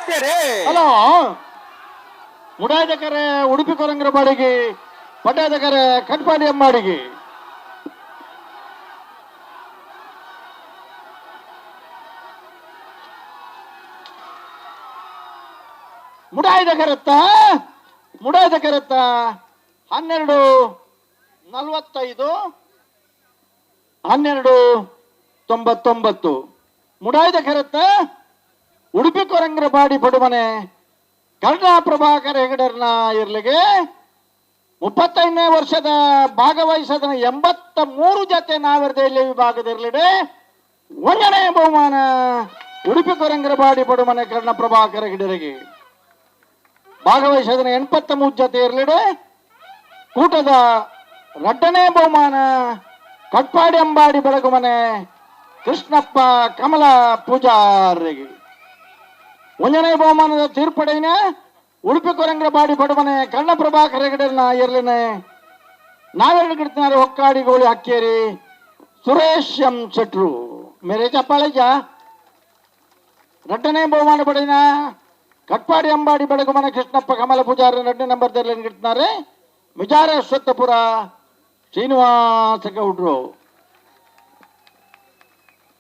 ಇತ್ತೆರೆ. Hello, ಮುಡಾಯದಕರೆ Udupi ಕೊರಂಗ್ರ ಬಾಡಿಗೆ, ಪಟ್ಟಾದಕರೆ ಕಟ್ಪಾಡಿ ಅಂಬಾಡಿಗೆ. ಮುಡಾಯದ ಕರೆತ್ತ, ಮುಡಾಯದ ಕರೆತ್ತ. 12:45, 12:99. ಮುಡಾಯದ ಕರೆತ್ತ ಉಡುಪಿ ಕೊರಂಗ್ರ ಬಾಡಿ ಪಡುಮನೆ ಕರ್ಣ ಪ್ರಭಾಕರ ಹೆಗಡರ್ನ ಇರ್ಲಿಗೆ. 35ನೇ ವರ್ಷದ ಭಾಗವಹಿಸದ 83 ಜತೆ ನಾವರ್ದೆಯಲ್ಲಿ ವಿಭಾಗದಿರಲಿದೆ. ಒಂದನೇ ಬಹುಮಾನ ಉಡುಪಿ ಕೊರಂಗರ ಬಾಡಿ ಪಡುಮನೆ ಕರ್ಣ ಪ್ರಭಾಕರ ಹೆಗಡರಿಗೆ. ಭಾಗವಹಿಸದ 83 ಜತೆ ಇರಲಿದೆ. ಕೂಟದ ಎರಡನೇ ಬಹುಮಾನ ಕಟ್ಪಾಡಿ ಅಂಬಾಡಿ ಬೆಳಗುಮನೆ ಕೃಷ್ಣಪ್ಪ ಕಮಲ ಪೂಜಾರಿಗೆ. ಒಂದನೇ ಬಹುಮಾನದ ತೀರ್ಪಡೆಯ ಉಡುಪಿ ಕೊರಂಗ್ರ ಬಾಡಿ ಪಡುಮನೆ ಕರ್ಣ ಪ್ರಭಾಕರ ಹೆಗಡೆನ ಇರ್ಲಿನೆ. ನಾವೆರಡು ಗಿಡ್ತಿನಾರೆ ಹೊಕ್ಕಾಡಿ ಗೋಳಿ ಹಕ್ಕೇರಿ ಸುರೇಶ್ ಎಂ ಶೆಟ್ರು ಮೇರೆ ಚಪ್ಪಾಳೆಜ. ಎರಡನೇ ಬಹುಮಾನ ಪಡೆದ ಕಟ್ಪಾಡಿ ಅಂಬಾಡಿ ಬೆಳಗುಮನೆ ಕೃಷ್ಣಪ್ಪ ಕಮಲ ಪೂಜಾರಿ ಎರಡನೇ ನಂಬರ್ ಗಿಡ್ತಿನಾರೆ ಮಿಜಾರ ಅಶ್ವತ್ಥಪುರ ಶ್ರೀನಿವಾಸ ಗೌಡ್ರು.